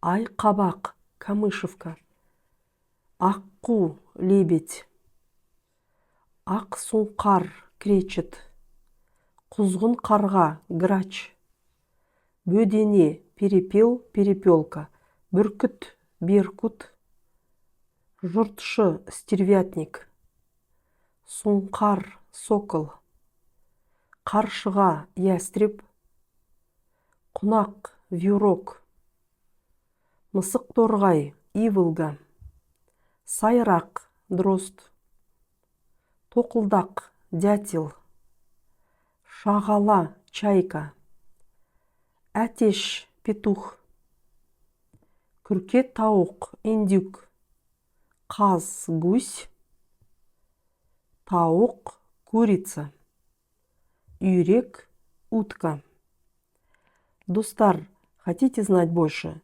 Айқабақ, камышевка. Аққу, лебедь. Ақсұңқар, кречет. Құзғын қарға, грач. Бөдене, перепел, перепелка. Бүркіт, беркут. Жұртшы, стервятник. Сұңқар, сокол. Қаршыға, ястреб. Құнақ, вьюрок. Мысық торғай, иволга. Сайрақ, дрозд. Тоқылдақ, дятел. Шағала, чайка. Әтеш, петух. Күрке тауық, индюк. Қаз, гусь. Тауық, курица. Үйрек, утка. Достар, хотите знать больше?